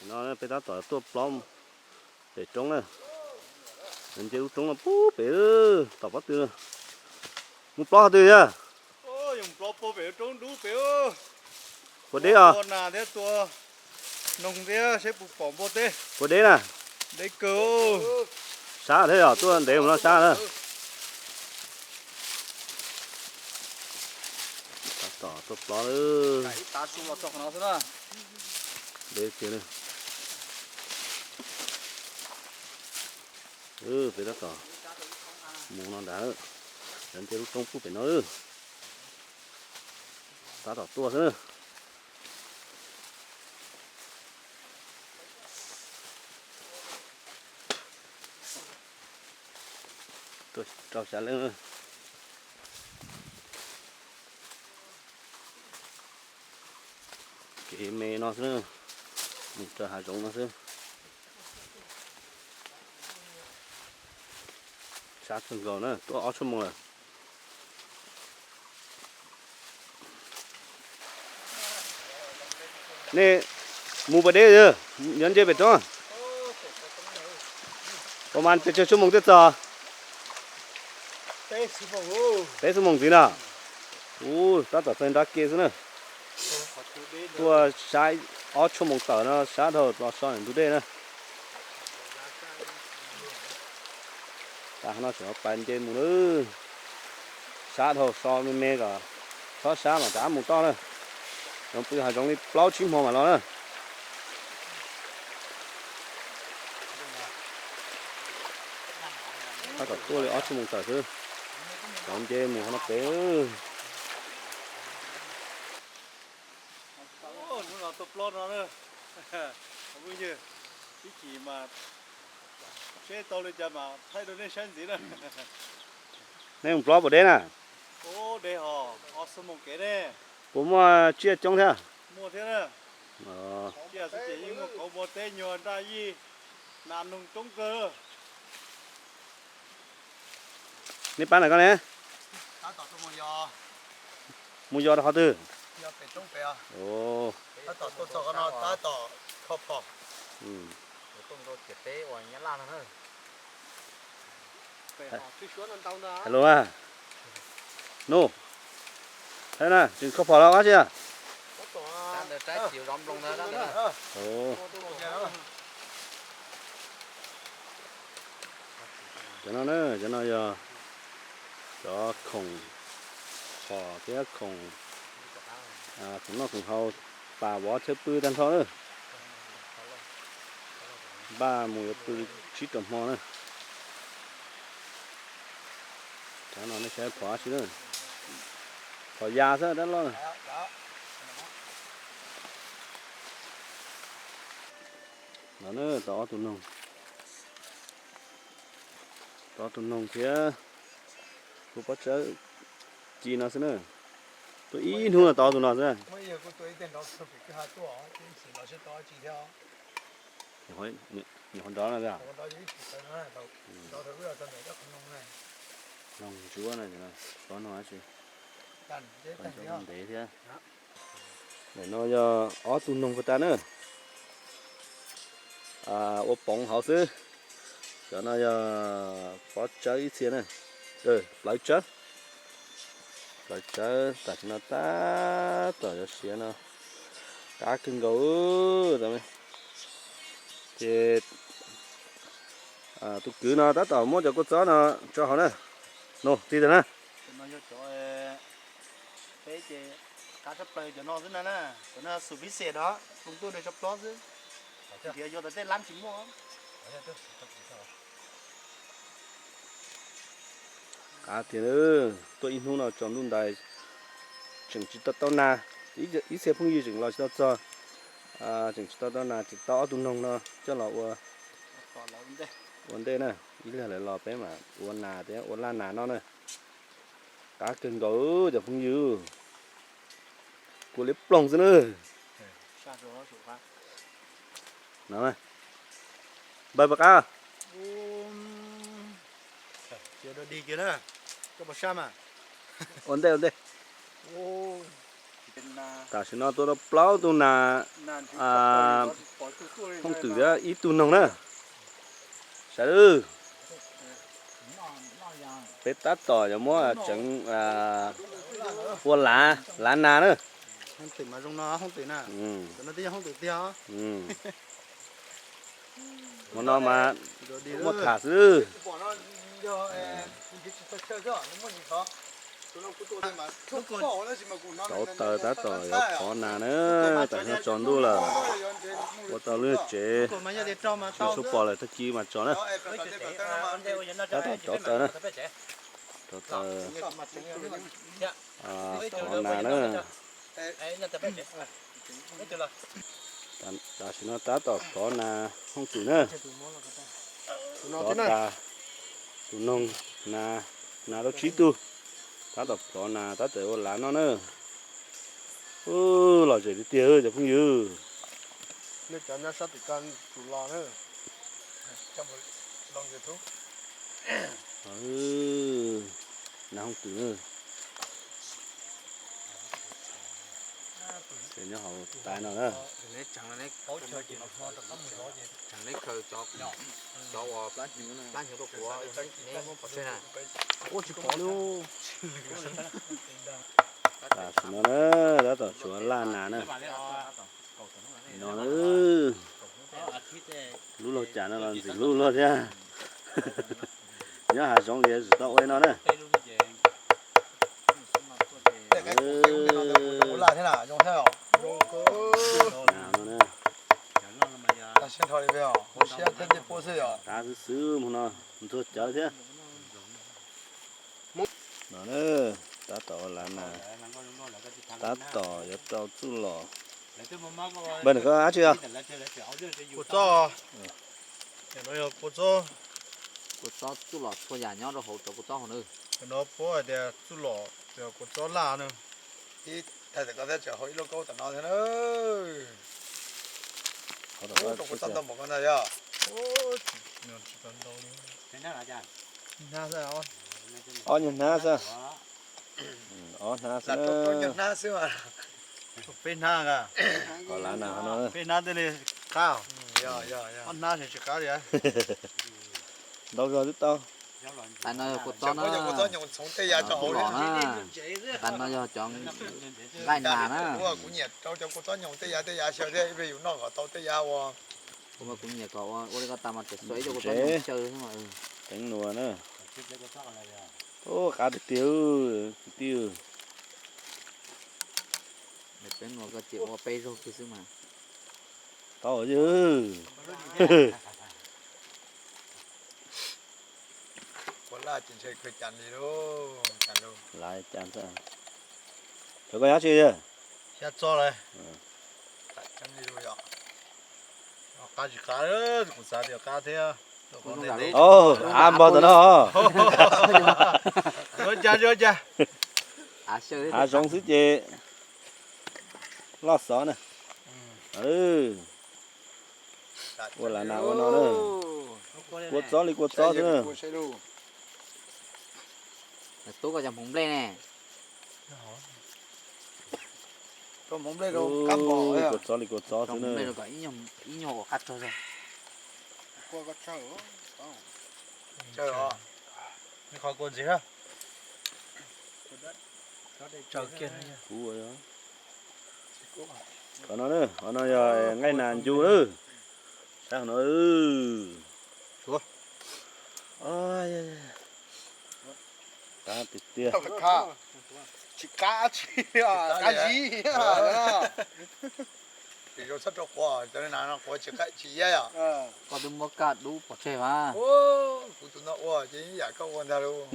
No peb tab tom tuaj plob pem roob na. Nce lub roob no pub pem tom pob tw. Mus plob qhov twg yog? Puas deb os? Noog thiab seb puas pom npua teb. Puas deb na? Deb kawg. Sab thiab yog tuaj ntev mus no sab na. Tab tom tuaj plob lawm. Deb tiag na. Peb tab tom mus no ntag. Cov nce lub roob pub pem no. Tab tom tuaj xwb na. Tuaj rau sab leej. Kev me no xwb na. Mus rau hav zoov no xwb. Sab kawg nkaus na, tuaj ob tshuaj moos lawm. Nej mus puas deb, yuav nce pem roob? Ua mas pes tsawg tshuaj moos thiaj txog? Peb xuab moos ntxiv na. Ub, tab tom txog nrab ke xwb na. Tuaj sab ob tshuaj moos tawm no sab dhau los so ntug dej na. Tag no tseem pais nce mus na. Sab dhau so me me kom txhob sab mas rov mus toj na. Zoov pw hav zoov li plaub tsib hmo mam los na. Tab tom tuaj li ob tshuaj moos tawm xwb. Cov nce mus hauv no pem. Hnub no tuaj plob no, phooj ywg, ib chim mas seb tau li cas mas thaij rau nej saib ntxiv na. Nej mus plob puas deb na? Deb hos, ob xuab moos kev ne. Puas muaj tsiaj coob thiab? Muaj thiab na. Tsiaj xwb ces yeej muaj kauv, npua teb, nyuag nraj yij, nas noog coob kawg. Nej pab ntawm koj ne? Mus yos rau qhov twg? Hello a. Nub, tseem kho phom los qab tsi? Cov no na, cov no yog cov khoom phom thiab khoom, khoom noj khoom haus, pas vov chaw pw tag nrho na. Npaj mus yuav pw tsib rau hmo na. Cov no nej saib phom dab tsi na. Phom yas xwb dab loj. No na, tau ob tug noog, tau ob tug noog thiab kuv pob tsawb ci no xwb na. Tuaj ib hnub no tau ob tug no xwb. Nyuam qhuav nrov no. Noog ntsuab no, xyov noog dab tsi. Ntev thiab. Ntawm no yog ob tug noog puag ta na. Ua poov hauv xwb. Cov no yog pob tsawb ib txhia na. Plawv tsawb. Plawv tsawb tam sim no tab tom yuav siav no. Qab kawg nkaus. Ces tus kwv no tab tom muab cov kua txob no tso hauv na. Nug tij tag na. Peb ces qab tshaj plaws cov no xwb na, cov no xum pib xes no, hloov tuaj nrog tso plob xwb. Nrhiav yuav tau tej lab tsis muaj. Qab tiag, tuaj ib hnub no tsaus ntuj ntais tseem tsis tau tau nas. Ib txhia phooj ywg tseem los tsis tau txog, tseem tsis tau tau nas, tseem tau ob tug noog no coj los ua ua ntej na. Ib pliag lawv los peb mam ua nas thiab ua laj nas noj na. Qab kawg nkaus cov phooj ywg, kua liab ploog xwb na. Npawg puas qab? Ua ntej ua ntej. Tam sim no tua tau plaub tug nas, Hoob Twm thiab ib tug noog na. Sawv daws, peb tab tom yuav muab tseev ua lav, lav nas na. Hmo no mas muaj tham xwb. Rauv taws tab tom yuav phov nas na, tam sim no tsaus ntuj lawm. Ua tau lub tsev, tsis tshua pom lawm, tag kis mas tso na. Tab tom rauv taws na, rauv taws phov nas na. Tam sim no tab tom phov nas Hoob Twm na. Phov tas tus noog nas, nas tau tsib tug, tab tom phov nas tab tom ua lav noj na. Ub, lom zem tiag tiag cov phooj ywg. Nas Hoob Twm na. Ces nyob hauv tais no na. Tam sim no na, tab tom tsuav laj nas na. No na, lub laug cas no los ntxim hlub luaj thiab. Nyob hav zoov li tsis tau ua li no na. Qab xwb xwb hmo no ntxuag cawv thiab. No na, tab tom ua lav nas, tab tom yuav rau txuj lom. Npawg, koj dab tsi os? Kua txob. Kua txob txuj lom txhua yam nyob rau hauv cov kua txob hauv na. No puab hais tias txuj lom, kua txob laj na. Ib thaij tawm koj thiab tseem hau ib lub kaub tom no thiab na. Ub, rau kua txob ntau npaum koj ntag yog. Ob nyuag hnab xwb. Ob hnab xwb. Peb hnab, peb hnab thiaj li qab. Ob hnab tsis qab li. Ntau zog twb tau. Tais no yog kua txob na, tais no yog cov nqaij nas na. Kuv nyiam rau cov kua txob nyoos tej yav tej yav xyaw thiab, ib pliag yus noj kom tau tej yav uas. Kuv mas kuv nyiam kom ua li koj tas mas tseem xuas ib co kua txob nyoos xyaw xwb mas. Teev nua na. Ub, qab tiag tiag, kwv tij. Teev nua koj cia ua peb zaug kiag xwb mas. Tau yog. Ua laj ces ntshe kawg cas li lauj, cas lauj. Laj cas xwb. Cov koj yab tsi yog? Xya txog lawm. Qab tsis qab, kuv xav tias qab thiab. Av npog tom no. Ua cas, ua cas. Hav zoov xwb ces loj xov na. Ua lav nas ua no na. Kua txob li kua txob xwb na. Tub koj cov hmoov nplej ne. Kua txob li kua txob xwb na. Ib nyuag ua qab tsaug zog. Qhov kua ntxiv. Kuv ua qhov no, qhov no yog nqaij nas ncu na. Saib qhov no. Qab tiag tiag. Tsis qab tsi, qab zib. Tsis zoo txhob rau quav, cov nas no quav tsis iab yom. Koj twb muab kaj dub pov tseg mas. Kuv tus no ua ces yam koj ua ntag lauj.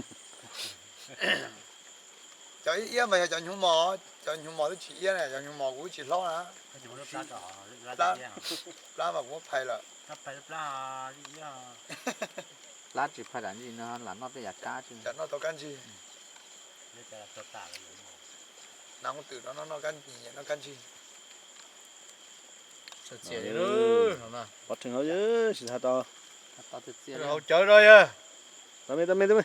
Cov iab iab mas yog cov hnyuv mos, cov hnyuv mos twb tsis iab na, cov hnyuv mos kuv twb tsis hlob na. Plab mas kuv muab phais lawm. Plab tsis phais tam ntsis no lam noj tej yam kab tsi. Lam noj tau kab ntsig. Nas Hoob Twm no noj kab ntsig, noj kab ntsig. Pov rhees hauv, tsis tau. Hauv cawv no yog. Tau me, tau me, tau me.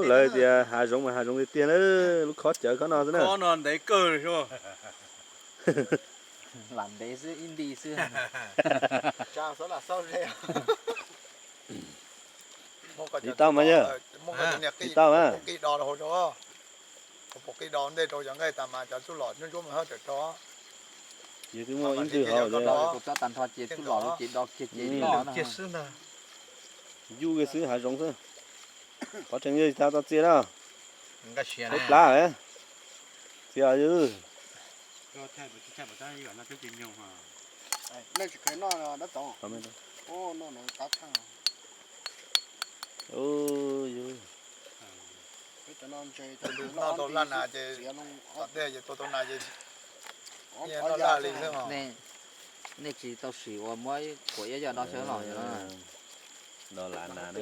Lawv tias hav zoov mas hav zoov tiag tiag na, lub khob cawv khob no xwb na. Khob no ntev kawg. Lam ntev xwb ib nti xwb. Li tau mas yog, li tau mas. Yus twb muaj ib ntwg hauv. Kuv tso tag nrho ces tub los ces do kiag ces do xwb ntag. Yuj kiag xwb hav zoov xwb. Pov Tsheej yog tsis tau txia na. Peb plab lawm. Txia yus. Nej tsis tau sim ua muab kuam iab yoj do xwb los yog no. Do lav nas na.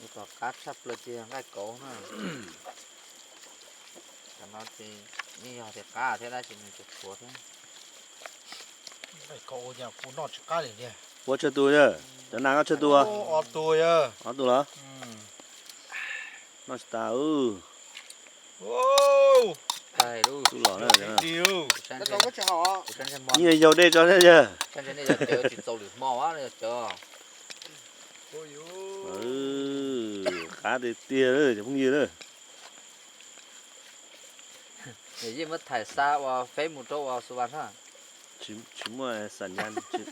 Ua kom qab tshaj plaws ces nqaij kauv na. Cov no ces yeej yog tias qab thiab dab tsi nws tsuas tshuav thiab. Ua tsawg tus yawg? Cov nas koj tsawg tus? Ob tus los? Noj tsis tas. Tub los na. Yeej yaug dej tso thiab yawg. Tsis txaus lwm hmo. Qab tiag tiag cov phooj ywg na. Yeej muab thaim xa ua feb mus rau ua su vas na. Tsis muaj xam nyas, tsis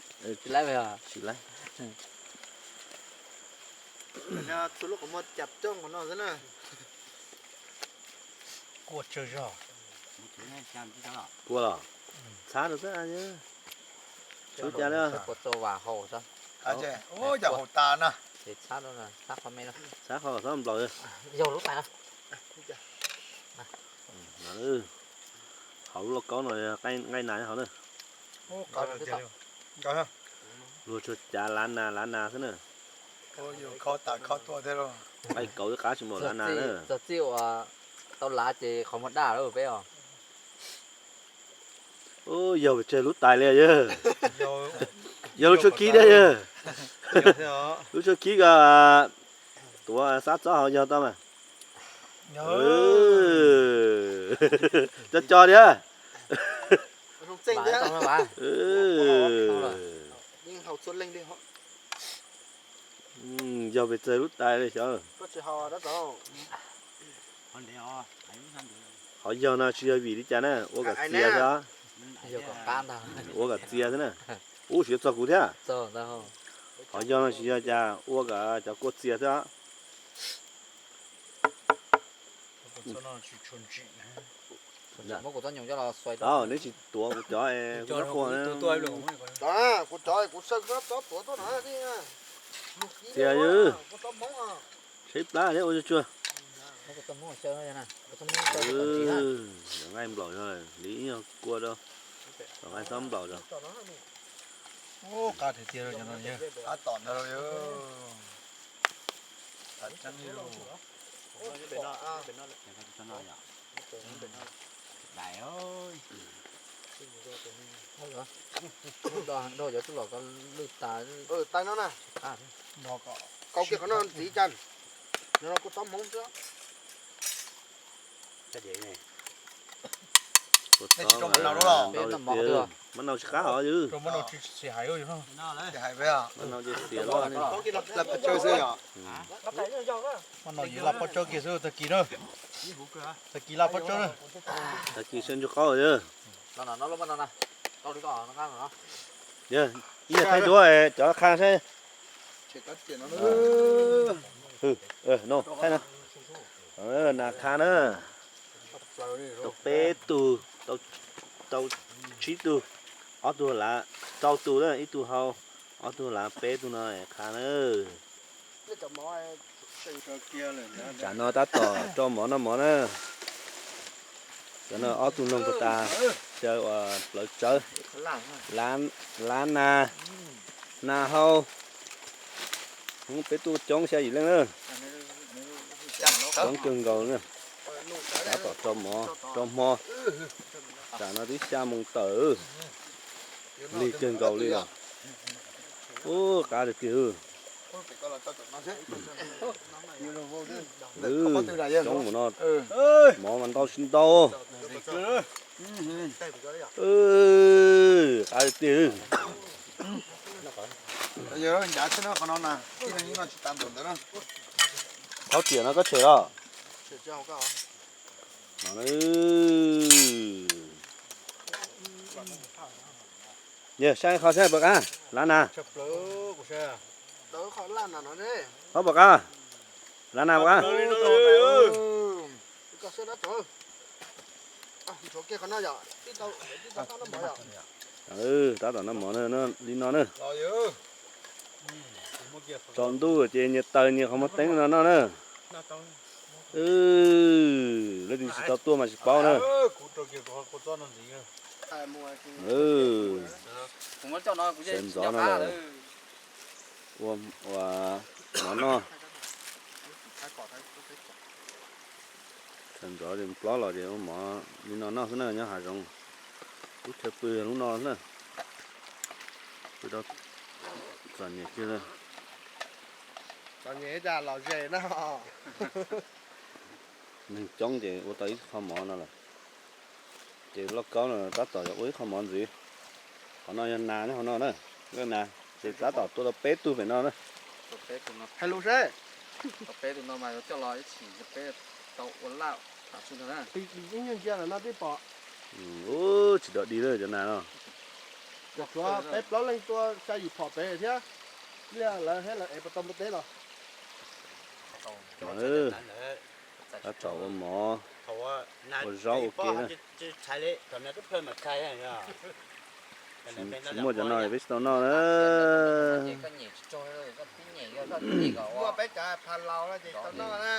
laib. Txhua lub qhov muag cas coj nkaus no xwb na. Kua tsawg zog? Kua los? Txhab rau xwb. Txhab cas li? Kua txo vas hau xwb. Ces txhab rau, txhab qhov me no. Txhab qhov txhob nplaum. Yog lub tais no. Hauv lub lauj kaub no nqaij nas hauv na. Luag tsuas cav lav nas lav nas xwb na. Nqaij kauv twb qab tsis npaum lav nas na. Txog txij uas tau lav ces qhov muag daj lawm peb os. Ub, yog pes tsawg lub tais li yawg? Yog lub tshuab kib thiab yawg. Lub tshuab kib ko tuav xab txob hauv yog tau mas. Co co thiab. Yog pes tsawg lub tais li xyov. Qhov yog no tsis yog vim li cas na, ua kom txias xwb. Ua kom txias xwb na. Ub, tsis yuav txog kuv thiab. Qhov yog no tsis yog cas, ua kom cov kua txias xwb. Neb tsis tuav kuv cov, kuv cov kuv saw txob tuav tuaj no. Txias yog, tshaib plab thiab ua tsuag tsuag. Nqaij nplaum li ib nyuag kua rau, nqaij xob nplaum rau. Qab tiag tiag, qab tom ntawd. Tais no na, kau kiag qhov no ntxiv cas, no kuj txob hmoov xwb. Mab nau tsis qab hov yws. Mab nau ces xiam loj. Mab nau yws laj pob tsawb kiag xwb tag kis na. Tag kis laj pob tsawb na. Tag kis sawv ntsug qaub yws. Yog ib yam thaij duab cov qha saib. No thaij no. Nas qha na. Tau peb tug, tau tsib tug, ob tug lav, rau tug na, ib tug hau, ob tug lav, peb tug no qha na. Tsam no tab tom rau mov noj mov na. Cov no ob tug noog puag ta, xyaw uas plawv tsawv, lav nas, nas hau. Peb tuaj coob xya yim leej na. Coob kawg nkaus na. Tab tom rau mov rau hmo. Tsam no twb xya moos tawm, lig kawg nkaus li los. Ub, qab tiag tiag. Coob mus no, mov mas ntau tsis ntau. Qab tiag. Qhov tiam no koj tshem los? Yog saib qhov saib puas qab, lav nas. Qhov puas qab, lav nas puas qab. Tab tom noj mov li no na. Tsaus ntuj ces nyias taws nyias qhov muag teeb no noj na. Leej twg tsis tau tuaj mas tsis paub na. Sawv ntxov no lawm. Ua, ua mov noj. Sawv ntxov ces plob los ces ua mov li no noj xwb na nyob hav zoov. Lub chaw pw lub no xwb na. Pw rau txom nyem kiag li. Neeg coob ces ua tau ib qho mov no lawm. Ces lauj kaub no tab tom yuav ua ib qho mov ntxiv. Qhov no yog nas nyob hauv no na. Lawj nas ces tab tom tua tau peb tug pem no na. Hais lus seb. Peb tug no mas coj los ib chim peb tau ua laj. Ib nyuag ntsia lawm no twb pom. Ub, tsis dog dig lawm cov nas no. Yog tshuav peb plaub leeg tua xya yim phom pem thiab. Ib pliag lawv thiab lawv ev puas tau npua teb los. Tab tom ua mov, ua zaub ua ke na. Tsis muaj cov no peb tsis tau noj na. Muaj peb cov pha laus no ces tau noj na.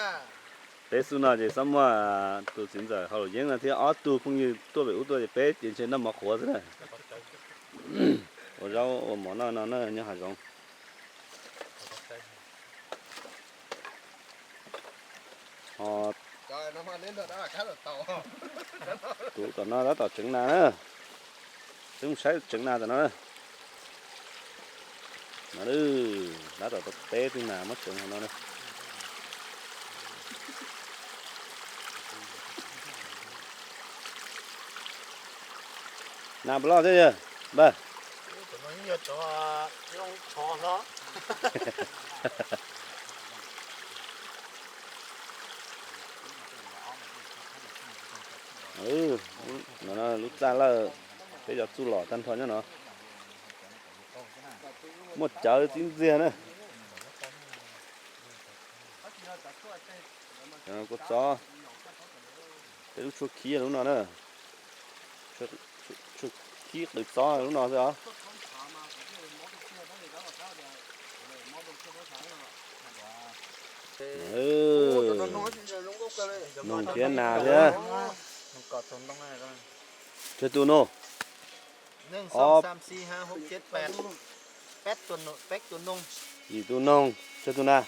Peb xub no ces xob muaj tus txiv ntxawm Hauv Luam Yeeb no thiab ob tug phooj ywg tuaj pem ub tuaj ces peb ces ntshe noj mov qhuav xwb na. Ua zaub ua mov noj no na nyob hav zoov. Ho tus tom no tab tom tseev nas na. Peb mus saib tseev nas tom no na. No, tab tom tau peb tug nas muab tseev hauv no na. Nas puas loj thiab yawg npawg? No lub txaj lawj, peb cov txuj lom tag nrho nyob no. Muaj cawv txib ntxiag na. Kua txob, peb lub tshuaj khib lub no na. Tshuaj khib qws txob lub no xwb os. Noog thiab nas thiab. Tsawg tus noog? Ob, yim tus noog, tsawg tus nas?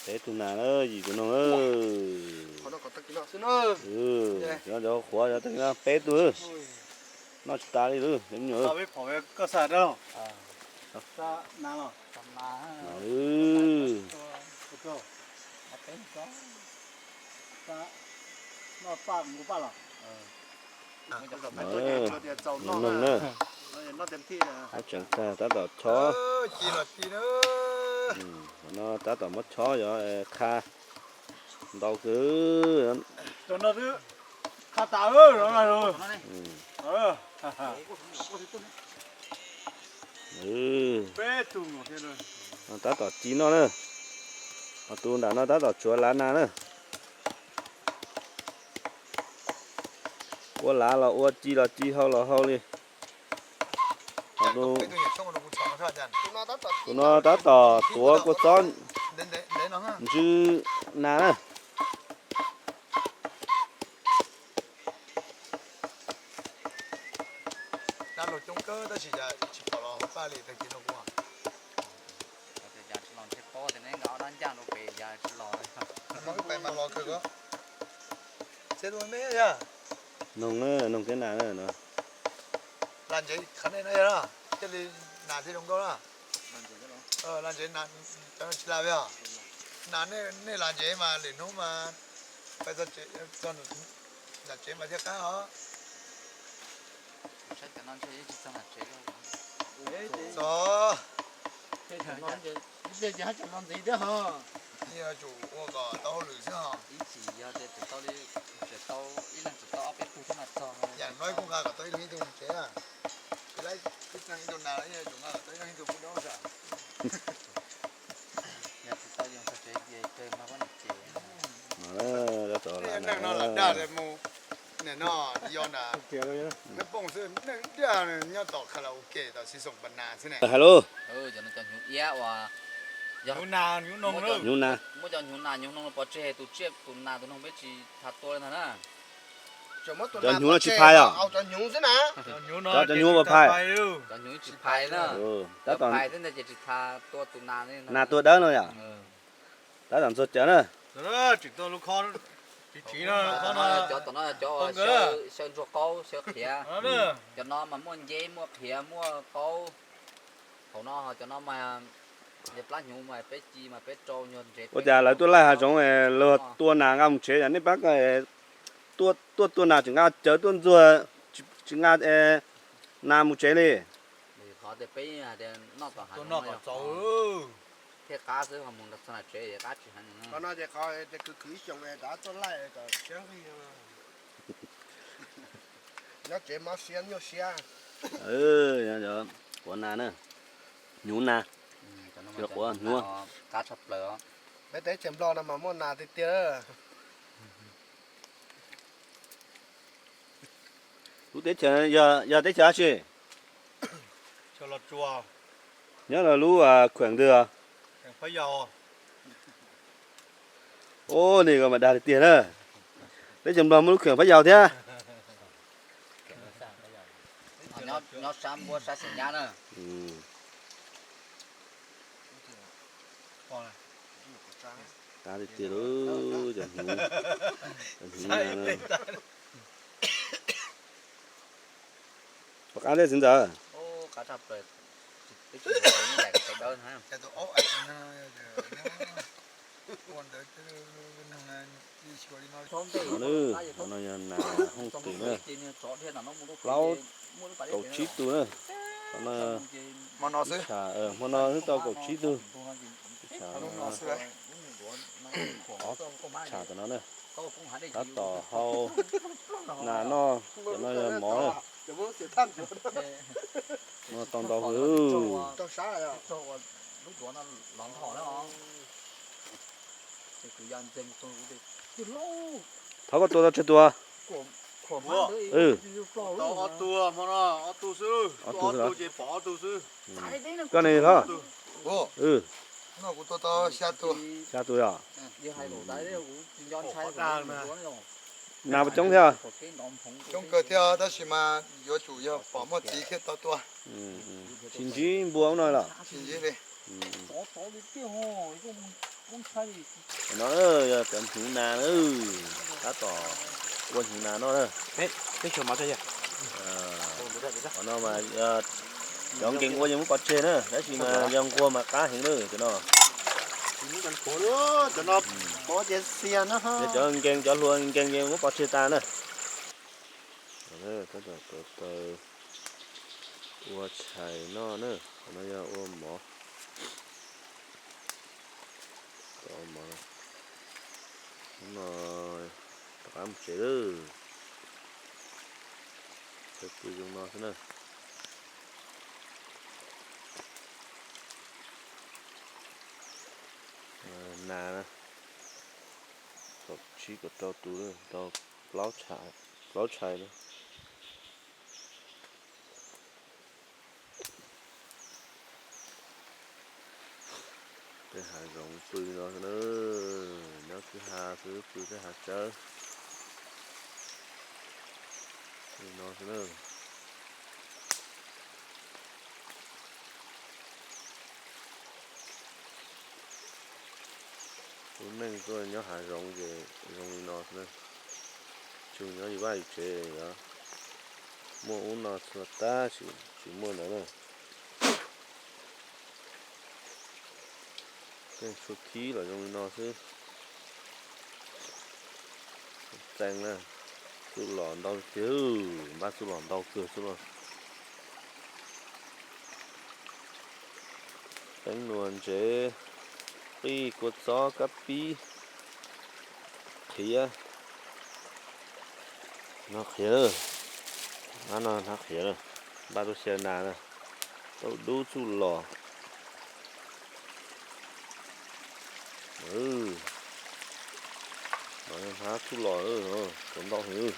Peb tug nas na, yim tus noog na. Cov qhuav cov peb tug, noj tsis tas li lawm me nyuam. Noog na, tseev tag tab tom chob. No tab tom muab chob yog qha ntau kawg. Tab tom ci noj na. Ho tus nram no tab tom tsuav lav nas na. Ua lav los ua, ci los ci, hau los hau li. Tus no tab tom tuav kua txob ntsw nas na. Noog, noog thiab nas na. Lam ntsev qhov nej no yog thiaj li nas thiaj zoo nkauj na. Lam ntsev cov no tsis lam yog. Nas nej lam ntsev mas lwm hnub mas pais txog nram tsev mas thiaj qab os. Txog. Ib pliag ces haj tseem los ntxiv thiab ho. Yuav tsum ua kom tau hauj lwm xwb ho. Ib txhis yog tias tsis tau li, tsis tau ib leeg tsis tau ob peb tug thiab mas txog. Yam no kuj nqa kom tau ib leeg ib tug mus tsev na. Tsis laib ib leeg ib tug nas los yuav tsum nqa kom tau ib leeg ib tug pub dob zam. Yog tsis tau yoo txog tsev ces kawg mas pab niam ces. Neeg no los dag mus, nim no yog nram Meb Pooj xwb, neeg dag nyob tom kha la u ke tom xi xoom pas nas xwb ne. Hello. Cov hnyuv iab uas, hnyuv na, muab cov hnyuv nas hnyuv noog pov tseg, tus tsiaj tus nas tus noog peb tsis tha tua li ntag na. Cov hnyuv no tsis phais os. Cov hnyuv xwb na. Cov hnyuv puas phais? Cov hnyuv tsis phais na. Tab tom phais xwb ntag ces tsis tha tua tus nas li. Nas tua dawb no yom. Tab tom ntxuag cawv na. Cov tom no cov uas xyaw ntsuag qaub xyaw qhiav. Cov no mas muaj nceb muaj qhiav muaj qaub. Thaum no cov no mas plab hnyuv mas peb ci mas peb rau nyuag ntsev. Ua cas lawv tuaj laij hav zoov es luag tua nas nqa mus tsev, yog nej pab tuaj tua nas tseem nqa cawv tuaj ntxuag, tsis nqa nas mus tsev li. Qhov tias peb noj tom hav zoov no thiaj qab xwb, ho mus txog nram tsev qab tsis heev. Qhov no ces qhov tias khwv khwv ib xyoos rov tuaj laij kom siab nqig. Nyob tsev mob siab nyuaj siab. Quav nas na, hnyuv nas, quav hnyuv. Peb teb chaws Nplog no mas muaj nas tiag tiag. Lub teb chaws, yog teb chaws dab tsi? Nyob lub khuem twg? Ub, nej ko mas dag li tiag na. Teb chaws Nplog muaj lub khuem Phab Yau thiab. Nyob sab npuab sab xeem nyab na. Qab tiag tiag lauj, cov hnyuv, cov hnyuv na. Puas qab thiab txiv ntxawm? Qhov no yog nas hooj twm na, plaub kaum tsib tug na. Qhov no, hmo no twb tau kaum tsib tug, tshav tom no na, tab tom hau nas noj, cov no yog mov na. No tau ntau hwv. Thov koj tua tau tsawg tus? Ob tug xwb, ob tug ces pom ob tug xwb. Koj ne Thov? Kuv tua tau xya tus. Xya tus yog? Nas puas coob thiab? Coob kawg thiab tab sis mas yuav tsum yog pom muaj txiv thiaj tau tua. Tsis ntsib npua ub no los? Tsis ntsib li. No yog cov hnyuv nas na, tab tom ua hnyuv nas noj na. Qhov no mas cov nkees ua yeej muab pov tseg na, tab sis mas yog nquag mas qab heev na cov no. Yog cov nkees cov hluas nkees yeej muab pov tseg tas na. Tab tom taws taws ua tshais noj na, qhov no yog ua mov. Ua mov no rov qab mus tsev lawm. Pw zoo no xwb na. Nas na, kaum tsib kaum rau tus na, tau plaub tshais na. Tej hav zoov pw no xwb na, nyob kwj ha xwb pw tej hav tsawb li no xwb na. Lub neej tuaj nyob hav zoov ces zoo li no xwb na. Tsis nyob yus vaj yus tsev os. Muaj ub no txhua tab sis tsis muaj ntawd na. Tej tshuab khib los zoo li no xwb. Txeeb na, txuj lom ntau tiag, npaj txuj lom ntau kawg xwb los. Teeb nuas ntsev, qij kua txob kab pib, qhiav. No qhiav lawm, no hnav qhiav na, npaj tuaj xyaw nas na, tau dub txuj lom. Hnav txuj lom, tau ntau heev.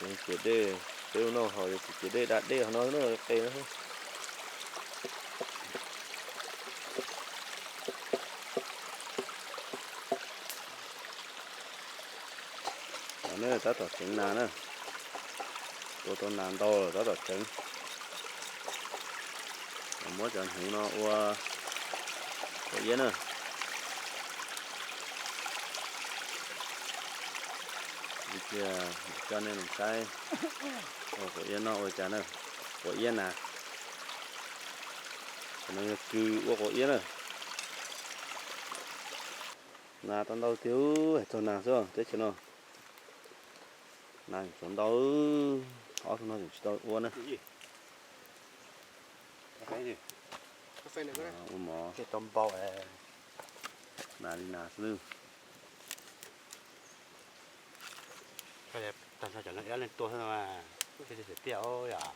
Tus ciav dej, peb ua noj haus yog tus ciav dej da dej hov no na, qe na. Tab tom tseev nas na, tua tau nas ntau lawm tab tom tseev. Muab cov hnyuv no ua quav iab na. Cia coj nej mus saib ua quav iab noj ua cas na, quav iab nas. Qhov no yog kws ua quav iab na. Nas tau ntau tiag, hais txog nas xwb teb chaws no. Nas tseem ntau, ob tug no tseem tsis tau ua na. Ua mov, nas li nas xwb. Tag nrho cov no ib ob leeg tua xwb no, tiag tiag os yom.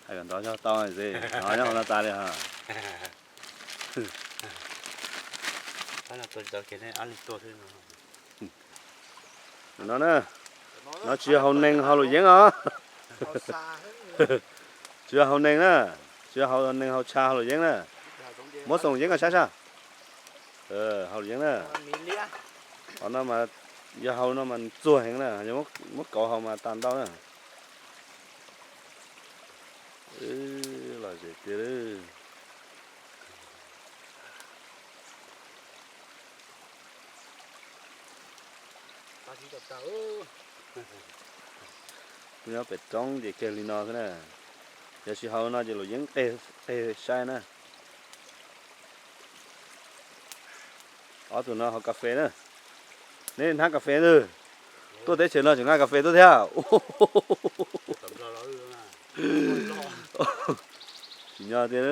Hais kom ntov zog tau xwb, hnov nyob hauv no tas li os. Tus no na, no tsis yog haus nees haus luam yeeb os. Tsis yog haus nees na, tsis yog haus nees haus tsha haus luam yeeb na. Muab xoom yeeb os sab sab. Haus luam yeeb na. Qhov no mas yog haus no mas txuag heev na, yog muab kauv haus mas tas ntau na. Lom zem tiag li. Nyob pem roob ces kiag li no xwb na. Yog tsis haus no ces luam yeeb qeg sai na. Ob tug no haus kas fes na. Neb hnab kas fes ntag. Tuaj teb chaws no tseem nqa kas fes tuaj thiab. Tsim nyog tiag.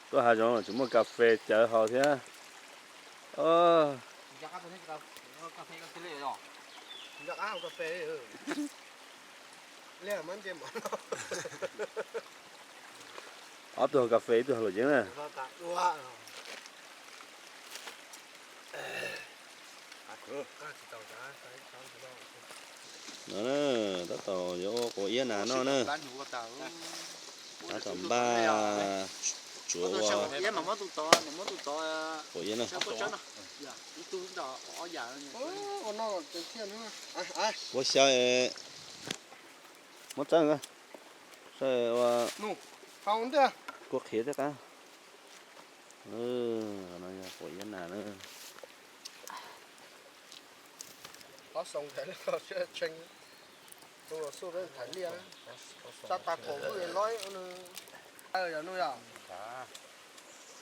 Tuaj hav zoov tseem muaj kas fes cawv haus thiab. Ob tug haus kas fes, ib tug haus luam yeeb na. No na, tab tom yuav ua quav iab nas noj na. Tab tom npaj tsuav ua quav iab na. Puab xyaw, muab txawb, kuv qhiav tej qab. No yog quav iab nas na.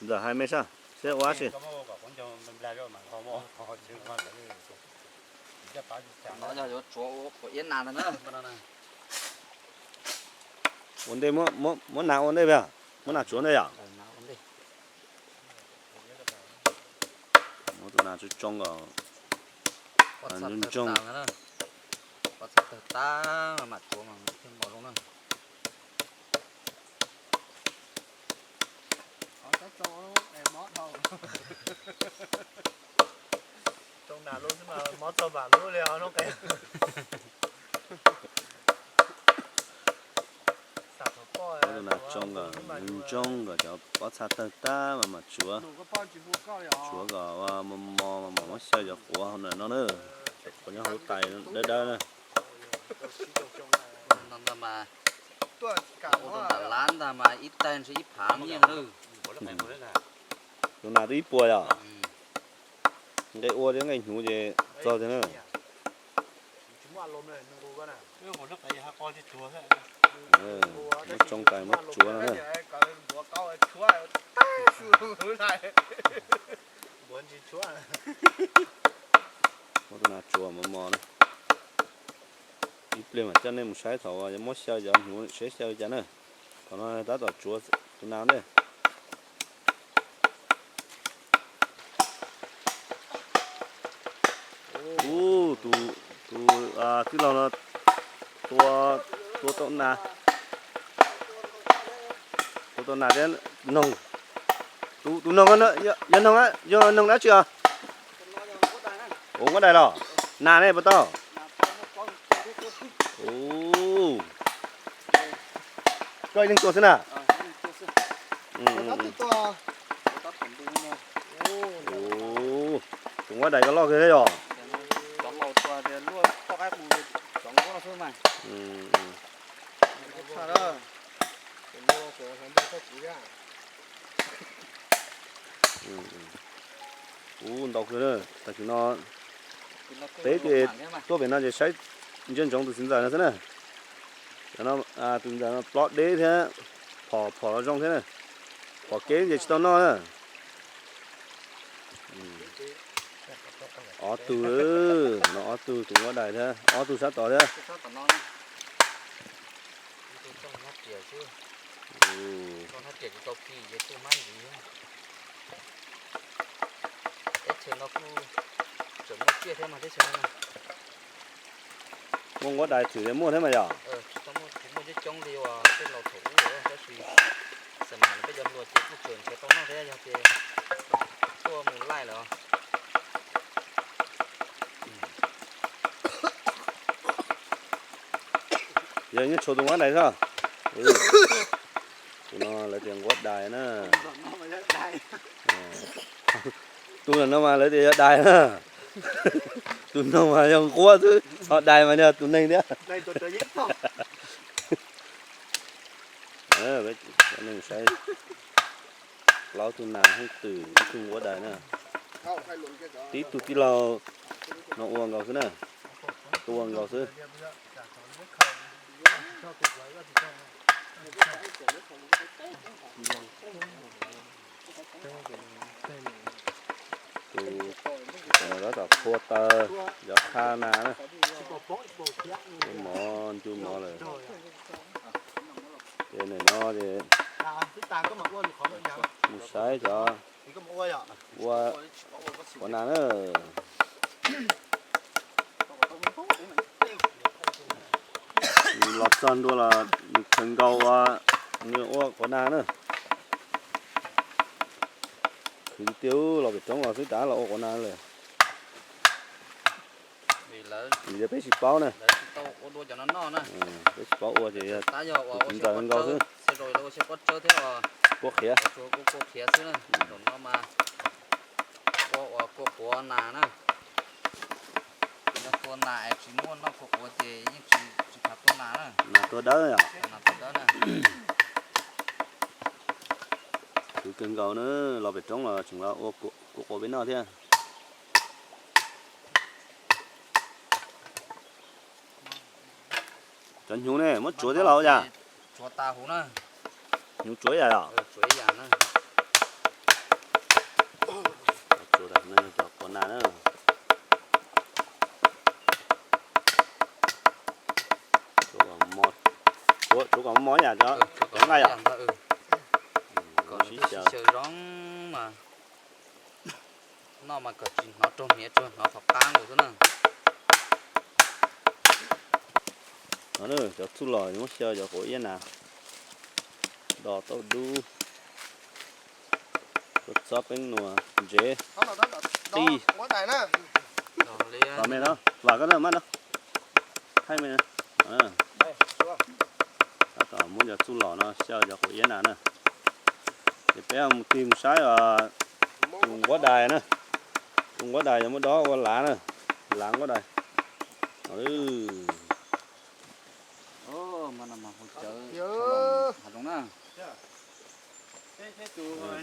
Ntawm hais me sab, seb ua dab tsi. No yog yuav tsuav ua quav iab nas ntag na. Ua ntej, muab nas ua ntej, muab nas tsuav ntej yom. Muab tus nas tsoo tsoo kom ntsoog ntsoog. Pob txha tawg tag mam tsuav mas thiaj mos zoo na. Tsoo nas lub xwb mas mob txog vam lub li os. Muab tus nas tsoo kom ntsoog kom cov pob txha tawg tag mas mam tsuav. Tsuav kom mos mos mas mam muab xyaw cov quav hauv no na. Cov quav nyob hauv tais dawb dawb na. Ua rau nram lab ntag mas ib tais ntshe ib phav nyiaj na. Tus nas twb ib puas yom. Nqe ua thiab nqe hnyuv ces txog tiag na. Muab tsoo tais muab tsuav no na. Muab tus nas tsuav mos mos na. Ib pliag mam coj nej mus saib thaum uas yuav muab xyaw cov hnyuv seb xyaw li cas na. Thaum no tab tom tsuav tus nas ntej. Ub, tus, tus tij laug no tua, tua tau nas, tua tau nas thiab noog. Tus noog, yog noog, yog noog dab tsi os? Ua nkuab dais los? Nas ne puas tau? Koj ib leeg tua xwb na? Tus nkuab dais koj loj kawg thiab yog? Ub, ntau kawg na. Tam sim no peb ces tuaj pem no ces saib ntsia ntsoov tus txiv ntxawm no xwb na. Tus ntxawm no plob deb thiab, phom phom los zoo thiab na. Phom kev ces tsis tau noj na. Ob tug, no ob tug tus nkuab dais thiab ob tug sab tod thiab. Muaj nkuab dais txwm tias muaj thiab mas yom? Tsis tau muaj coob coob li uas tej laus thaum ub, tab sis xam mas peb cov hluas ces kuj tseem nrhiav tau noj thiab, yog ces tuaj mus laij lawm. Yog nyob tshuav tus nkuab dais xwb. Tus no lawv tias nkuab dais na. Tus no mas lawv tias yog dais na. Tus no mas yog nkuab xwb, ho dais mas yog tus neeg thiab. Saib plaub tug nas hooj twm ib tug nkuab dais na. Tib tug tij laug no ua nkaus xwb na, tua nkaus xwb. Tus no tab tom phua taws, cov qha nas na, mov ncu mov lawm. Ces nim no ces mus saib cov ua quav nas na. Nws los txog ntua los nws khaws nkaus ua, nws ua quav nas na. Khwv tiag tiag los pem roob los xwb tas los ua quav nas lawm. Vim tias peb tsis paub na. Peb tsis paub ua ces tus txiv ntxawm nkaus xwb. Kua qhiav. Ua kua quav nas na. Yog tua nas es tsis muaj noj kua quav ces yeej tsis, tsis tas tua nas na. Nas tuag dawb yom. Khwv kawg nkaus na, los pem roob los tseem ua kua quav peb noj thiab. Cov hnyuv ne muab tsuav thiab los ua cas? Tsuav tas huv na. Hnyuv tsuav ib yam os? Tsuav tas huv na, cov quav nas na. Tsuav kom mos ib yam cov nqaij yom. Kom sib xyaw zoo mas noj mas kom tsis hnov raug hniav, tsuas hnov qhov qab nkaus xwb na. No cov txuj lom muab xyaw cov quav iab nas, dos tauj dub, kua txob, peeb nuas, ntsev, qij. Vam koj na, maj no. Thaij me. Tab tom muab cov txuj lom no xyaw cov quav iab nas na. Ces peb mus tig mus saib tus nquab dais na. Tus nquab dais yog muab dob ua lav na. Lav nquab dais. Tus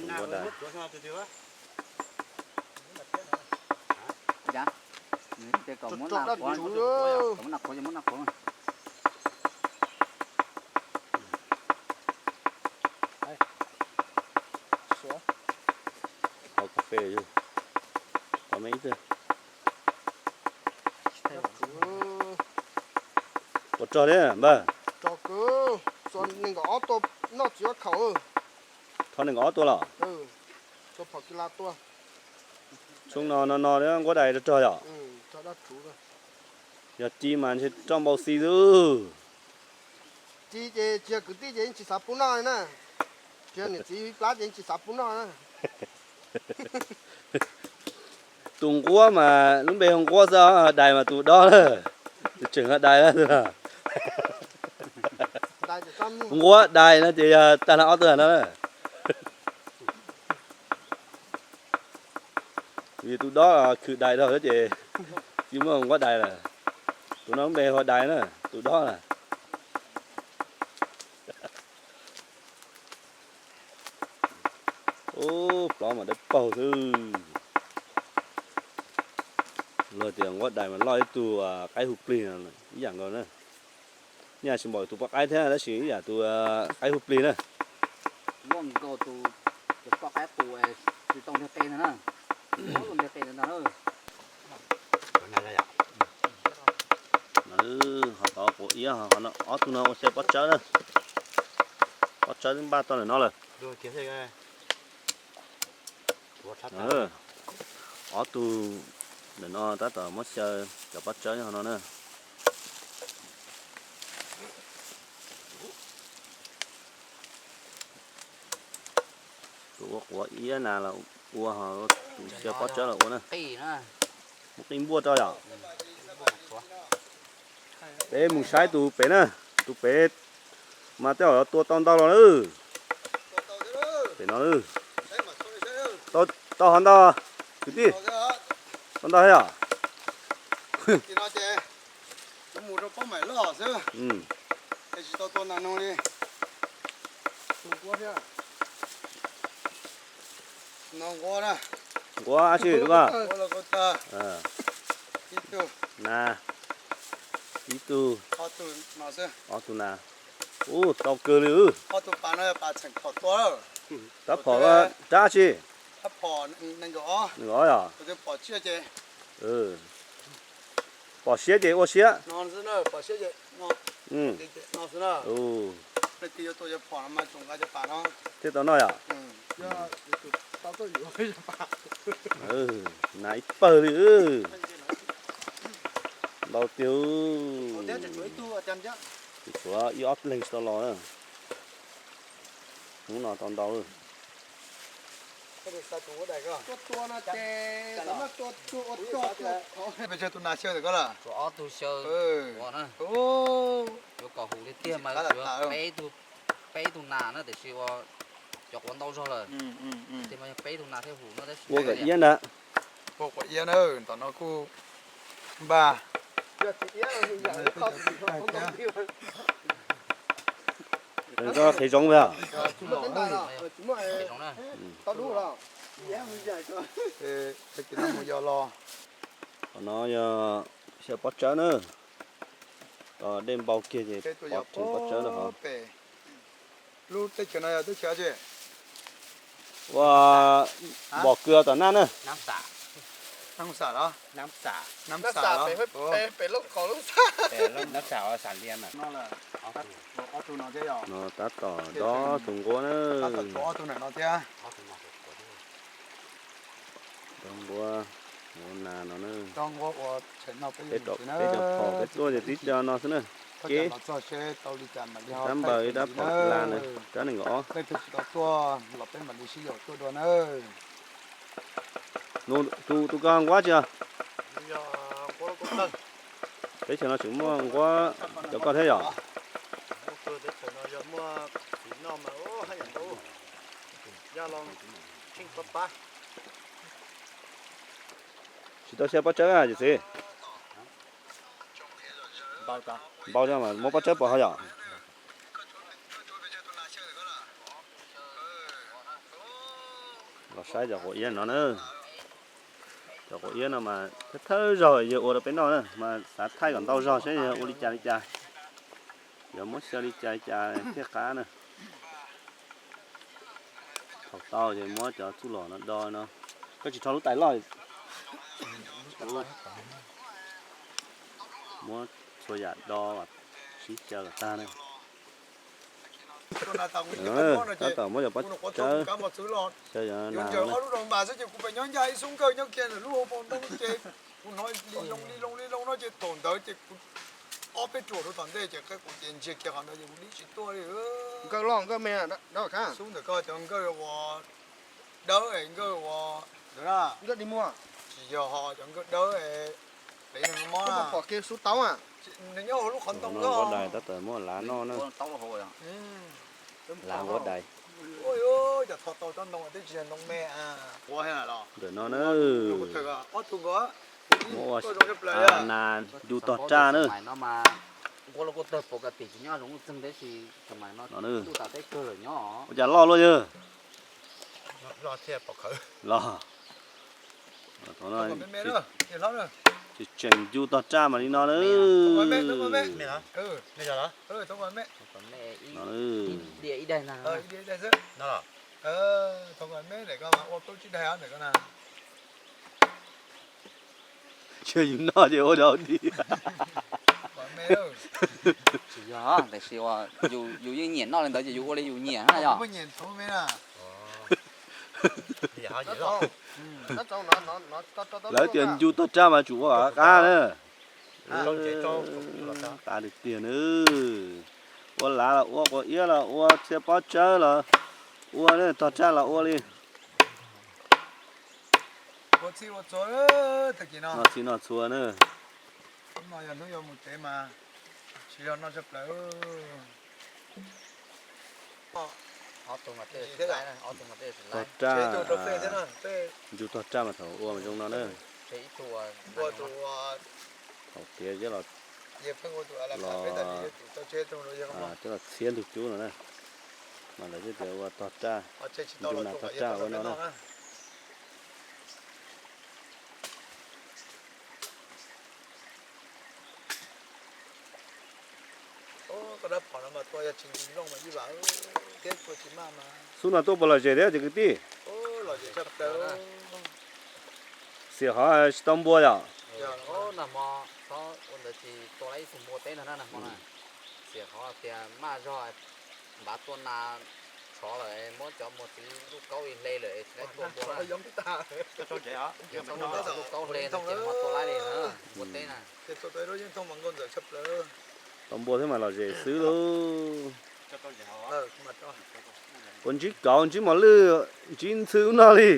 nquab dais. Ces kom muab naj qhuav, kom muab naj qhuav, muab naj qhuav. Haus kas fes, kom me ib tug. Puas rog thiab npawg? Nees nkaum ob tua, noj txiv ob khaum. Thov nees nkaum ob tua los? Xyoo no no no nquab dais rog rog yom? Yog ci mas ntshe roj npau xi xwb. Ci ces tsis yog kwv tij ces yeej tsis xav pub noj li na. Tsis yog niam txiv plab ces yeej tsis xav pub noj na. Tus nquab mas lub npe hu nquab xwb, dais mas tus dob na. Tus tseem ho dais na. Nquab dais no ces yog tag nrho ob tug no na. Vim tus dob khwv dais dhau lawm ces tsis muaj nquab dais lawm. Tus no lub npe hu dais na, tus dob na. Ub, plov mas dawb paug xwb. Luag tias nquab dais mas loj ib tug qaib hu plig no ib yam nkaus na. Nyaj tsis npaum tus poj qaib thiab tab sis ib yam tus qaib hu plig na. Muaj nkaus tus poj qaib qus tsis tau ntiag qe ntag na. Muab luag ntiag qe ntag na. Ho tau quav iab, ob tug no ua xyaw pob tsawb na. Pob tsawb twb npaj tau lawm no lawm. Ob tug ntawm no tab tom muab xyaw cov pob tsawb ho no na. Tus ua quav iab na los ua, tus xyaw pob tsawb los ua na. Muab qij npuaj rau yom. Peb mus saib tus pem na, tus pem mas tej zaum tua tau ntau los na. Pem no, tau hov ntau, kwv tij, tau ntau thiab yom. Nquab dab tsi tus koj? Na, ib tug, ob tug na. Ub, tau kawg li. Rab phom, rab tsi? Nees nkaum ob yom. Pom siab ces ua siab. Thiaj tau noj yom. Na ib pawg li. Ntau tiag. Tsis tshuav ib ob leeg tsis tau los na. Hnub no tau ntau. Peb tsawg tus nas xyaw ntawm koj lawm? Ob tug xyaw ua na. Yuav kom hum tiag tiag mas yuav peb tug nas na, tiam sis ua cov quav ntau zog lawm. Tiag mas yog peb tug nas thiaj hum no tab sis ua kom iab ntag. Ua quav iab na, tom no kuj npaj. Qhwv zoov, qhov no yog xyaw pob tsawb na. Tos dej npau kiag ces pov tseem pob tsawb na ho. Lub teb chaws no yog teb chaws dab tsi? Ua, npom kws tom naj na. No tab tom dob tus nquab na. Dob nquab, nquab nas no na. Peb cov phom peb tuaj ces tib co no xwb na. Kev rab npaws, rab phom la na, rab nees nkaum ob. Tus, tus koj nquab tsi os? Teb chaws no tseem muaj nquab cov koj thiab yom? Tsis tau xyaw pob tsawb yawm txiv. Npau mas muab pob tsawb pov hov yom. Los saib cov quav iab no na. Cov quav iab no mas thawj thawj zaug yawg ua rau peb noj na, mas xav thaij kom ntau zog saib yawg ua li cas li cas, yog muab xyaw li cas li cas thiaj qab na. Thaum tau ces muab cov txuj lom no do no. Koj tsis rho lub tais loj. Muab txhua yam do sib xyaw kom tag na. Tab tom muab cov pob tsawb xyaw cov na. Nkawj loj nkawj me, xub ntawm koj cov nkawj ua dawb es nkawj ua ntawd na. Nkawj dig muag. Tsis yog ho cov nkawj dawb es pem mob na. Pom kev xub tau. Nws nyob hauv lub qhov ntoo. Nquab dais tab tom muab lav noj na. Lav nquab dais. Cov tho tau tsob ntoo twb tsis yog ntoo me. Ntawm no na. Muab ua nas ncu tog raj na. Nquab los kuj tawg pom ka tim tsis nyob zoo txeeg teb si. Ua cas loj luaj yawg. Los, tseem ncu tog raj mas li no na. Cia yus noj ces ua dau di. Tsis yog, tiam sis yus yeej nyiam noj li ntawd ces yus ua li yus nyiam na yog. Lawv tias ncu tog raj mas tsum ua qab na. Qab tiag tiag na. Ua lav los ua, quav iab los ua, txhia pob tsawb los ua, tog raj los ua li. Noj txhij noj txhua na. Tog raj, ncu tog raj mas thaum ua mas zoo no na. Thaum tiav los, los, coj los txhiab ntug cub no na. Mas lawv thiaj tias ua tog raj, ncu nas tog raj ua no na. Xub no tuaj puas lom zem thiab cov kwv tij? Xiam qhov tsis tau npua yom? Xiam qhov tias maj zog npav tua nas tshov lawm, muab cov muas txwv lub kaub ib hle lawm, tsis tau tua npua na. Lub kaub hle ces ho tua laib li na, npua teb na. Tau npua thiab mas lom zem xwb lauj. Puas ntsib kauv, ntsib mos lwj, ntsib ntxhw ub no li?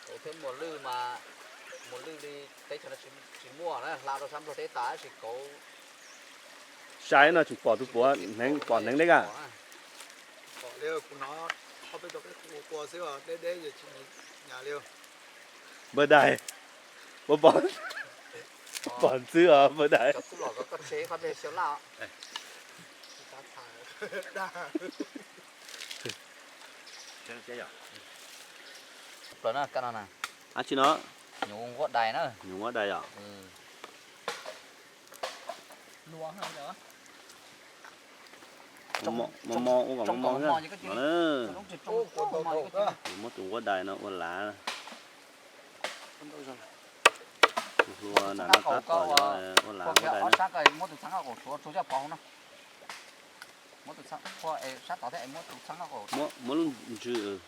Kauv thiab mos lwj mas, mos lwj li teb chaws no tsis muaj na, hla rau sab Nplog teb tas tab sis kauv sai no tseem pom tus puav, pom hneev deb a. Npawg dais, pom ntxwb os npawg dais. Ab tsi no? Nyuv nquab dais na. Nyuv nquab dais yom. Mos mos ua kom mos mos xwb no na. Muab tus nquab dais no ua lav. Hlua na no tab tom yuav ua lav nquab dais na. Muab lub ntsws.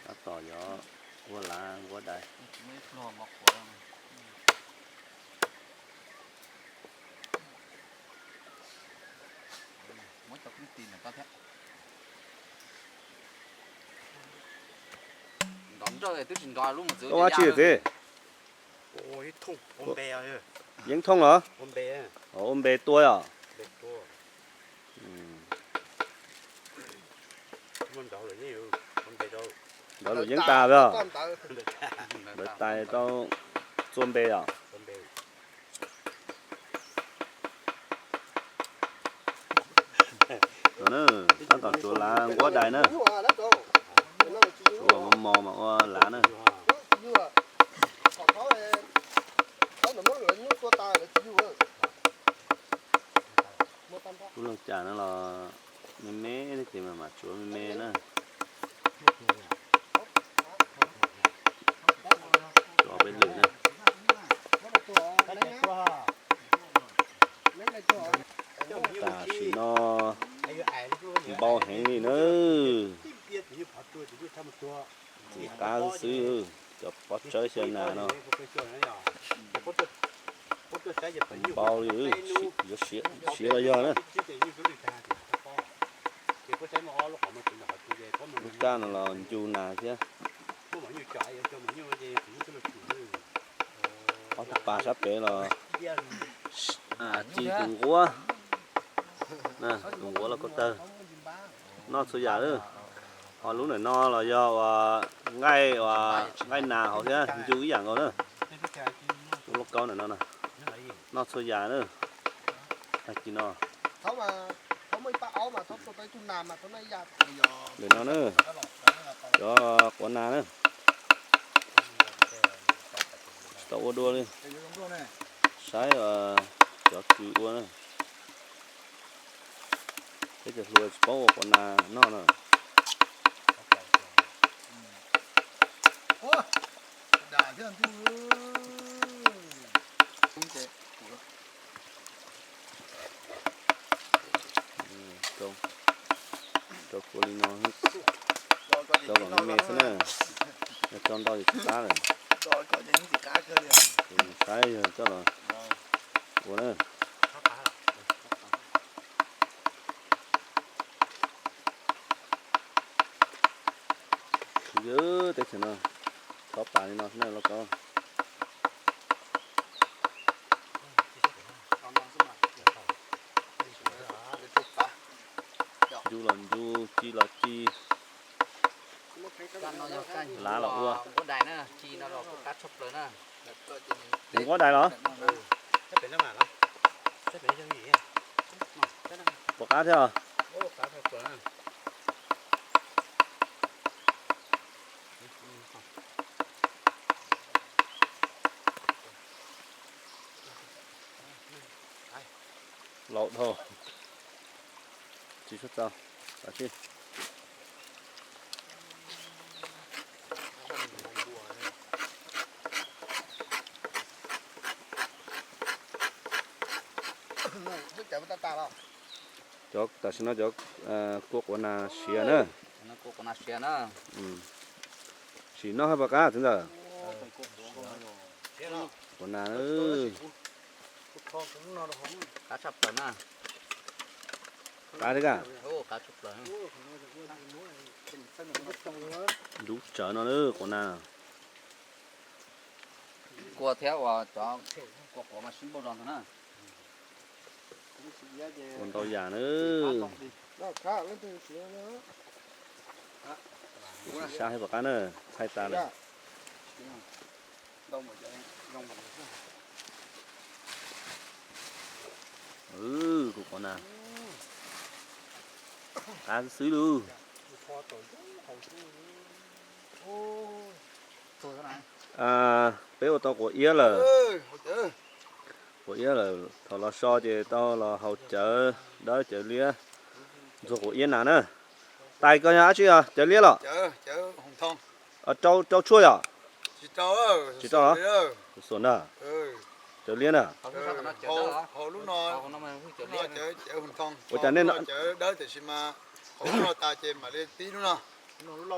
Tab tom yuav ua lav nquab dais. Ua dab tsi txiv? Yeeb thooj los? Ua npe tua yom? Ntawd lus yeeb tas os. Ntawd tais tau txua npe os. No na, tab tom tsuav lav nquab dais na. Tsuav mos mos mas ua lav na. Tub Leej Cas no los me me thiab ces mam tsuav me me na. Tsuav peb lwm na. Tam sim no npau heev li na. Ntxim qab xwb xwb, cov pob tsawb xyaw nas no. Npau li, yuav siav los yog na. Lub raj no los ncu nas thiab. Ob tug pas sab pem los ci tus nquab, tus nquab los ko taw. Noj txhua yam lawm. Ho lub ntawm no los yog uas nqaij, uas nqaij nas hauv thiab ncu ib yam nkaus na. Lub lauj kaub ntawm no na, noj txhua yam na. Tag kis no. Ntawm no na, cov quav nas na. Tsis tau ua dua li. Saib cov kws ua na. Peb cov hluas tsis paub ua quav nas noj na. Rau kua li no, rau kom me me xwb na. Yog rau ntau ces tsis qab lawm. Saib yog coj los ua na. Yog teb chaws no, chob pas li no xwb na lauj kaub. Ncu los ncu, ci los ci. Lav los ua. Nquab dais los? Puas qab thiab os? Laus dhau. Tsis tshua txaus, txaus tsis. Cov tam sim no cov kua quav nas siav na. Sim noj hab puas qab txiv ntxawm? Quav nas. Qab thiab ka. Ntub tsawv no na quav nas. Kua thiab uas cov kua quav mas sib npaug zog ntag na. Ua ntau yam na. Sab hib pom qab na, thaij tas lawm. Kuv quav nas qab xwb xwb lug. Peb ua tau quav iab lawm. Quav iab lawm, thaum los so ces tau los haus cawv dawb cawv liab ntxuag quav iab nas na. Tais koj yog dab tsi os, cawv liab los? Rau, rau tshuaj yom? Tsis rau los? Xuas ntag. Cawv liab na. Ua cas nej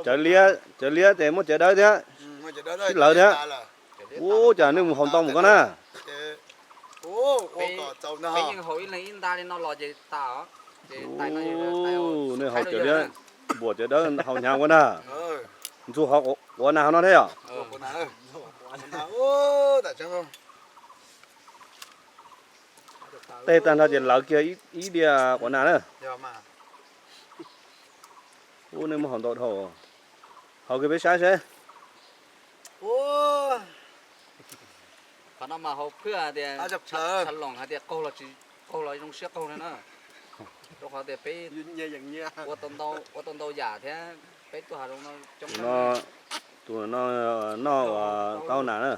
cawv liab, cawv liab ces muaj cawv dawb thiab. Sib lawv thiab. Ua cas nej mus haus ntau mus koj na. Nej haus cawv liab, npuam cawv dawb haus hnyav ua na. Ntxuag quav nas hauv no thiab yom? Tej tag nrho ces lawv kiag ib diav quav nas na. Ub, nej muab haus ntau dhau. Hau kiag peb saib seb. Qhov no mas hau phwj hais tias, tshaj loos hais tias qaug los tsis qaug los zoo siab qaug li na. Rau qhov tias peb ua tau ntau yam thiab peb tuaj hav zoov no coob. Tus no noj ua taub nas na.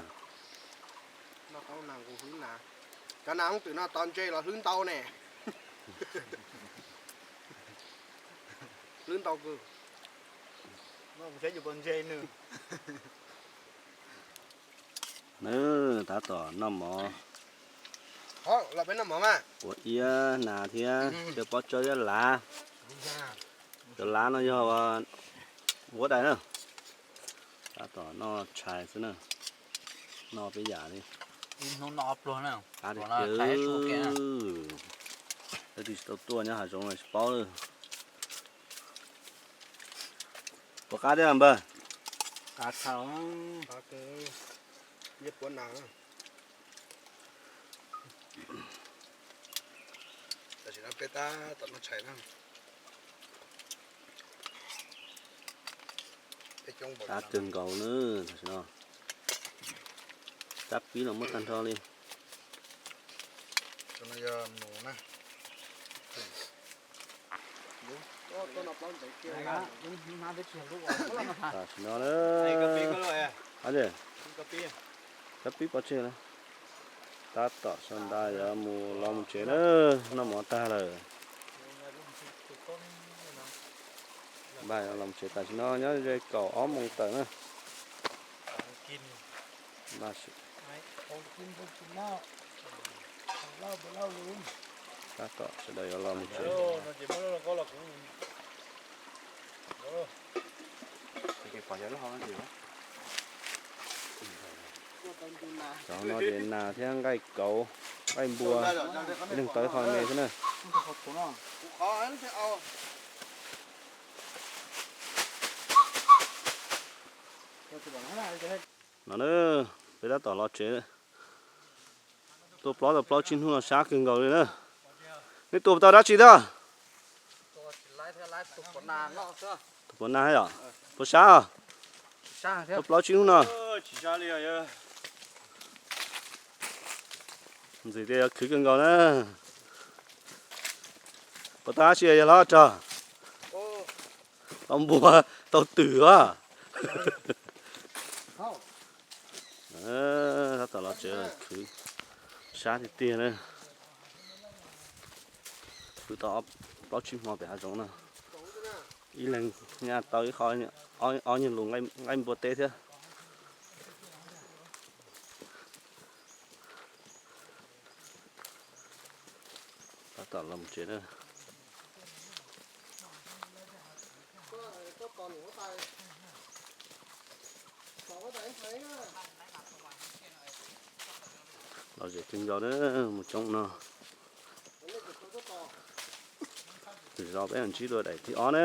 Cov nas hoob twm no tos ntses los hlwb ntau ne. Hlwb ntau kawg. Tab tom noj mov. Ua iab nas thiab cov pob tsawb thiab lav. Cov lav no yog vuab dais na. Tab tom noj tshais xwb na. Noj peb yam li. Qab tiag tiag. Leej twg tsis tau tuaj nyob hav zoov no tsis paub lawm. Puas qab thiab npawg? Tam sim no peb tab tom noj tshais na. Qab kawg nkaus na tam sim no. Tsab pib los muab tag nrho li. Tam sim no na, tsab pib pov tseg na. Tab tom sau nta yuav mus los mus tsev na, noj mov tag lawm. Npaj los mus tsev, tam sim no nyob ze kaum ob moos tawm na. Tab tom sawv daws yuav los mus tsev. Cov no ces nas thiab nqaij kauv, nqaij npua, ib leeg tau ib qho me xwb na. No na, peb tab tom los tsev. Tua plaub tau plaub tsib hnub no sab kawg nkaus li na. Nej tua puas tau dab tsi thiab? Tus puas nag yom? Puas sab os? Tua plaub tsib hnub no. Ntxim tias yuav khwv kawg nkaus na. Puas tau dab tsi yog hlob rog? Tau npua, tau twm a. Tab tom los tsev khwv, sab tiag tiag na. Khwv tau plaub tsib hmo pem hav zoov no. Ib leeg nyaj tau ib qho, ob nyuag lus nqaij npua teb thiab. Tab tom los tsev na. Los zem kawg nkaus na, mus coob no. Zos peb ntsib dua daim thib ob na.